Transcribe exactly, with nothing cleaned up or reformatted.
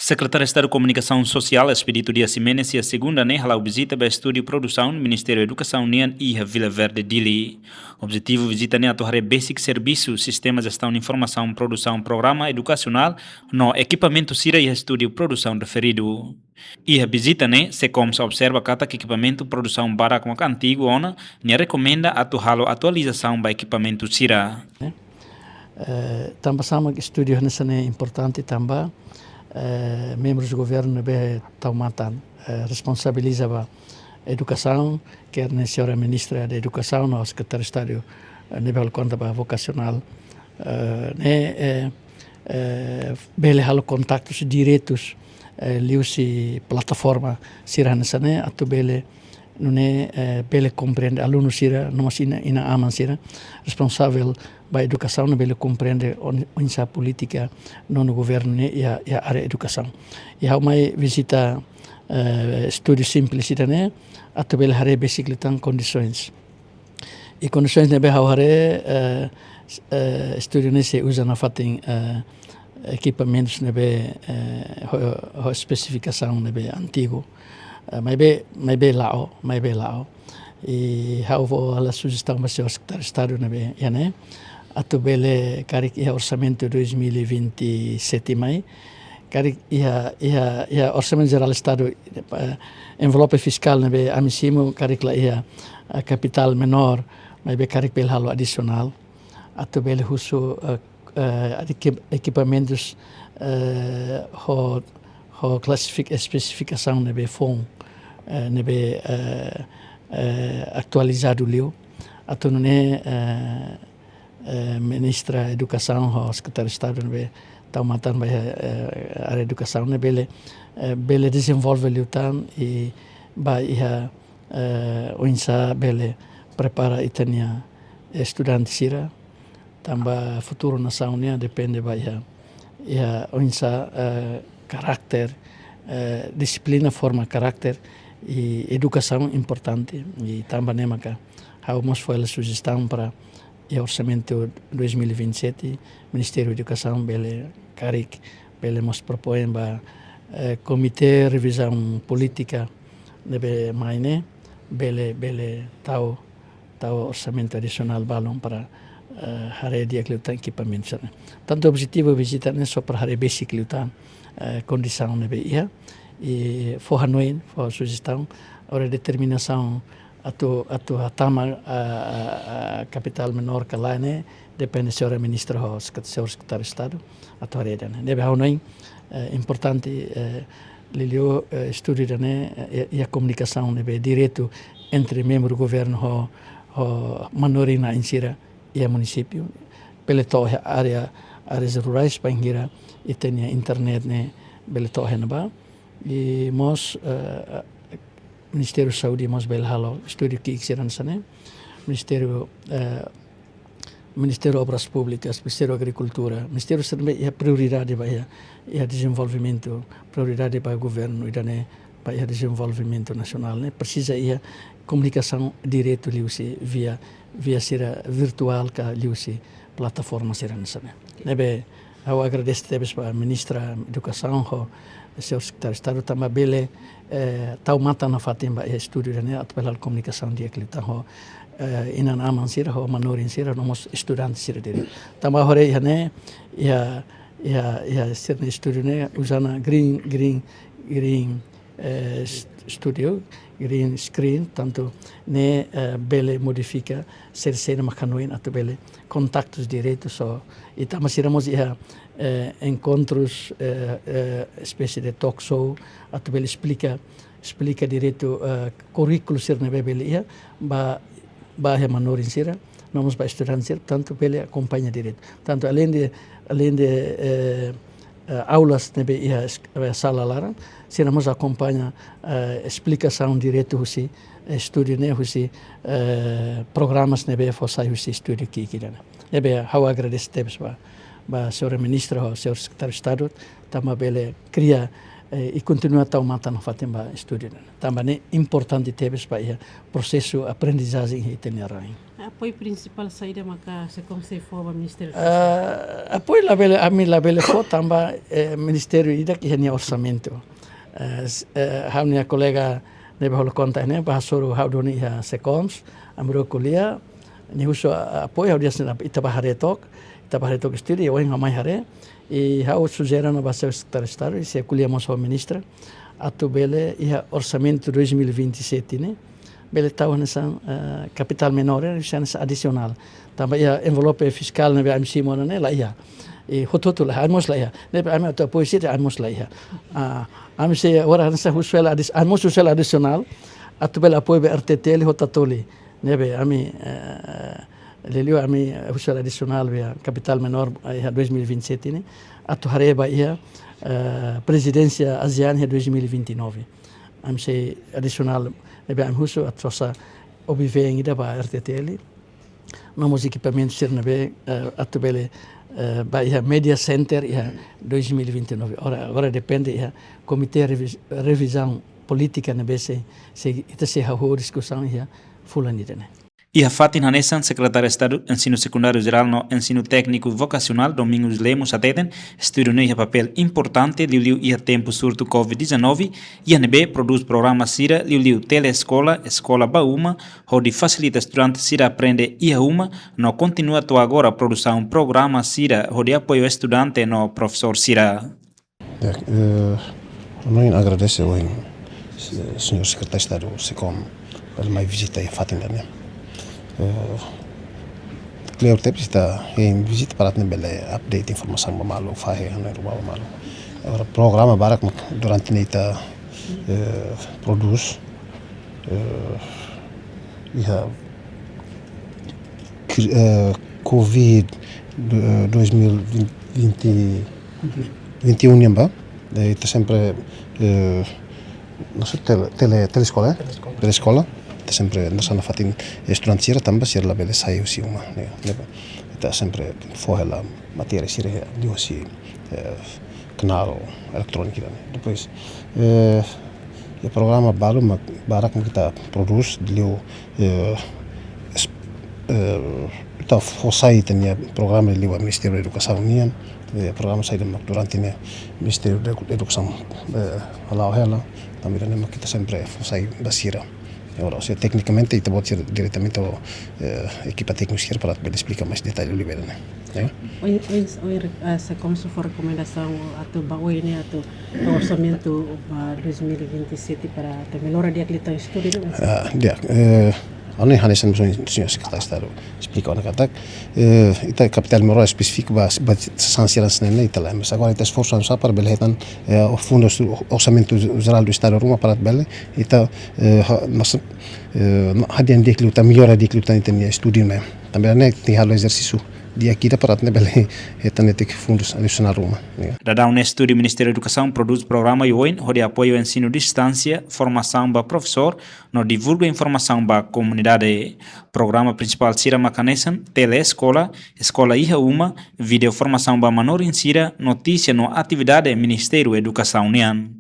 Sekretáriu Estadu Komunikasaun Sosiál, Expedito Dias Ximenes, iha segunda ne'e hala'o vizita ba estúdiu produsaun Ministériu Edukasaun nian iha Vila Verde, Dili. Objetivu vizita ne'e atu haree besik servisu sistema jestaun informasaun produsaun programa edukasionál no ekipamentu sira iha estúdiu produsaun referidu. Iha vizita ne'e, SEKOMS observa katak ekipamentu produsaun barak maka antigu ona, nia rekomenda atu halo atualizasaun ba ekipamentu sira. Eh, tanba sá mak estúdiu hanesan ne'e importante tanba, eh, membrus governu ne'ebé tau matan, eh, responsabiliza ba edukasaun, ker ne'e señora ministra de Edukasaun no sekretáriu Estadu, eh, ne'ebé halo konta ba vokasionál, eh, ne'e, eh, eh, bele halo kontaktus diretus, eh, liuhusi plataforma sira hanesan ne'e atu bele nune'e, eh, bele komprende alunu sira, no mós inan, inan-aman sira responsavel ba edukasaun, no bele komprende on-, oinsá polítika nonu governu ne'e iha, iha área edukasaun. I ha'u mai vizita, eh, estúdiu simples ida-ne'e, atu bele haree besik liután kondisoens. I kondisoens ne'ebé ha'u haree, eh, s-, eh, estúdiu ne'e sei uza nafatin, eh, ekipamentus ne'ebé, eh, ho, ho espesifikasaun ne'ebé antigu. Eh, maibé, maibé la'o, maibé la'o. I ha'u fó halo sujestaun ba señór sekretáriu Estadu ne'ebé iha ne'e, atu bele karik iha orsamentu dois mil e vinte e sete mai, karik iha, iha, iha Orsamentu Jerál Estadu, eh, envelope fiskál ne'ebé ami simu, karik la iha, eh, kapitál menór, maibé karik bele halo adisionál atu bele husu, eh, eh, eki-, ekipamentus, eh, ho, ho klasifik-, espesifikasaun ne'ebé foun, eh, ne'ebé, eh, eh, atualizadu liu. Atu nune'e, eh, eh, ministra Edukasaun ho sekretáriu Estadu ne'ebé tau matan ba, eh, área edukasaun ne'e bele, eh, bele dezenvolve liután i ba iha, eh, oinsá bele prepara ita-nia estudante sira. Tanba futuru nasaun nian depende ba iha, iha oinsá, eh, karakter, eh, dixiplina forma karakter i edukasaun importante. I tanba ne'e maka ha'u mós fó hela sujestaun para iha orsamentu dois mil e vinte e sete, Ministériu Edukasaun bele karik, bele mós propoin ba, eh, Komité Revizaun Polítika ne'ebé mai ne'e, bele, bele tau, tau orsamentu adisionál balun para, eh, haree di'ak liután ekipamentu sira-ne'e. Tantu objetivu vizita ne'e só para haree besik liután, eh, kondisaun ne'ebé iha, i fó hanoin, fó sujestaun, agora determinasaun atu, atu hatama, ah, ah, ah, kapitál menór ka lae ne'e, depende señora ministra ho sekreta-, señór sekretáriu Estadu, atu haree ida-ne'e. Ne'ebé ha'u hanoin, eh, importante, eh, liuliu, eh, estúdiu ida-ne'e, eh, iha komunikasaun ne'ebé diretu entre membru governu ho, ho manorin-na'in sira iha munisípiu. Bele to'o iha área, áreas rurais, bainhira ita-nia internet ne'e bele to'o iha ne'ebá. I mós, eh, Ministériu Saúde mós bele halo estúdiu ki'ik sira hanesan ne'e. Ministériu, eh, Ministériu Obras Públikas, Ministériu Agrikultura, ministériu sira ne'ebé iha prioridade ba iha, iha dezenvolvimentu, prioridade ba governu ida-ne'e ba iha dezenvolvimentu nasionál ne'e presiza iha komunikasaun diretu liuhusi via, via sira virtuál ka liuhusi plataforma sira hanesan ne'e. Ne'ebé ha'u agradese tebes ba Ministra Edukasaun ho señór Sekretáriu Estadu tanba bele, eh, tau matan nafatin ba iha estúdiu ida-ne'e atu bele halo komunikasaun di'ak liután ho, eh, inan-aman sira, ho manorin sira, no mós estudante sira diri. Tanba ha'u haree iha ne'e, iha, iha, iha sira-nia estúdiu ne'e uza ona green, green, green, eh, s-, studio, green screen, tantu ne'e, eh, bele modifika sira-ne'ebé mak hanoin atu bele kontaktus diretu ho, i tanba sira mós iha, eh, enkontrus, eh, eh, espésie de talk show, atu bele esplika, esplika diretu, eh, kurríkulu sira ne'ebé bele iha ba, ba iha manorin sira, no mós ba estudante sira, tantu bele akompaña diretu. Tantu aleinde, aleinde, eh, eh, aulas ne'ebé iha es-, eh, sala laran, sira mós akompaña, eh, esplikasaun diretu husi, eh, estúdiu ne'e husi, eh, programas ne'ebé fó sai husi estúdiu ki'ik ida-ne'e. Ne'ebé ha'u agradese tebes ba, ba señora ministra ho señór sekretáriu Estadu, tanba bele kria, eh, i kontinua tau matan nafatin ba estudu ne'e. Tanba ne'e importante tebes ba iha prosesu aprendizajen iha ita-nia rain. Apoiu prinsipál saida maka SECOM sei fó ba Ministériu? Ah, apoiu labele, ami labele fó tanba, eh, ministériu ida-ne'e iha nia orsamentu. Eh, s-, eh, ha'u-nia kolega ne'ebé halo konta ne'e bá hasoru ha'u duni iha SECOMS, ami rua ko'alia, nia husu, ah, apoiu, ha'u dehan ita bá haree took, ita bá haree took estudu, i ohin ha'u mai haree, i ha'u sujere ona ba Sekretáriu Estadu, i sei ko'alia mós ho Ministra, atu bele iha orsamentu dois mil e vinte e sete ne'e, bele tau hanesan, eh, kapitál menór, eh, hanesan adisionál. Tanba iha envelope fiskál ne'ebé ami simu ona ne'e laiha. I hotu-hotu laiha, ami mós laiha. Ne'ebé ami atu apoiu sira, ami mós laiha. Ah, ami sei agora hanesan husu hela adis-, ami mós husu hela adisionál, atu bele apoiu ba R T T L ho Tatoli. Ne'ebé ami, eh, liuliu ami husu hela adisionál ba kapitál menór, eh, iha dois mil e vinte e sete ne'e, atu haree ba iha, eh, prezidénsia ASEAN iha dois mil e vinte e nove. Ami sei adisionál, ne'ebé ami husu atu sosa obi-veen ida ba R T T L. No mós ekipamentu sira ne'ebé, eh, atu bele, eh, ba iha media center iha dois mil e vinte e nove. Agora, agora depende iha komité revi-, revizaun polítika ne'ebé sei, sei, ita sei hahú diskusaun iha fulan ida-ne'e. Iha fatin hanesan, Sekretáriu Estadu Ensinu Sekundáriu Jerál no Ensinu Tékniku Vokasionál, Domingos Lemos, hateten, estudu ne'e iha papél importante, liuliu iha tempu surtu covid dezanove, iha ne'ebé prodús programa sira, liuliu Tele Eskola, Eskola ba Uma, hodi fasilita estudante sira aprende iha uma, no kontinua to'o agora produsaun programa sira, hodi apoiu estudante no profesór sira. Ya, eh, ha'u agradese ohin, se-, señór Sekretáriu Estadu SECOM, bele mai vizita iha fatin ida-ne'e. Eh, kleur tebes ita hein vizita para atu bele update informasaun ba malu, fahe hanoin ruma ba malu. Agora programa barak mak durante ne'e ita, eh, prodús, eh, iha kri-, eh, covid, eh, dois mil e vinte, vinte e um nian ba, eh, ita sempre, eh, hanesan Tele, Tele, Tele Eskola, eh? Tele Eskola. Tele Eskola. Ita sempre hanesan nafatin estudante sira tanba sira labele sai husi uma, ne'e, ne'e. Ita sempre fó hela matéria sira liuhusi, eh, kanál eletróniku ne'e. Depois, eh, iha programa balu mak barak mak ita prodús liu, eh, es-, eh, ita fó sai ita-nia programa liu ba Ministériu Edukasaun nian, eh, programa saida mak durante ne'e Ministériu Edu-, Edukasaun, eh, hala'o hela, tanba ne'e mak ita sempre fó sai ba sira. Agora, ou seja, teknikamente, ita-boot sira diretamente ho, eh, ekipa tékniku sira para bele esplika mais detalle liu ba ne'e. Ya? Ohin, ohin, ohin, eh, SECOM sei fó rekomendasaun atu ba oin ne'e atu orsamentu ba dois mil e vinte e sete para atu mellora di'ak liután estudu, ne'e? Ah, di'ak, eh, ha'u hanoin hanesan señór Sekretáriu Estadu esplika ona katak, eh, ita kapitál menór espesífiku ba, ba sasán sira hanesan ne'e ita laiha. Mas agora ita esforsu hanesan para bele hetan, eh, o fundu, orsamentu jerál do Estadu ruma para bele ita, eh, ha-, mas, eh, hadi'a di'ak liután, mellora di'ak liután ita-nia estudu ne'e. Tanba ne'e tenke halo ezersísiu di'ak ida para atu bele hetan netik fundus adisionál ruma, ya. Daudaun ne'e estudu Ministériu Edukasaun prodús programa oioin hodi apoiu ensinu distánsia, formasaun ba profesór, no divulga informasaun ba komunidade. Programa prinsipál sira mak hanesan, Tele Eskola, Eskola iha Uma, vídeo formasaun ba manorin sira, notísia no atividade Ministériu Edukasaun nian.